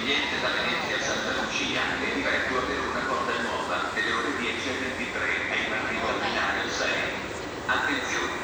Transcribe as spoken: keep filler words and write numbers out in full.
Proveniente da Venezia Santa Lucia e diretto a Verona Porta Nuova, delle ore dieci alle ventitré, è in arrivo al binario sei. Attenzione,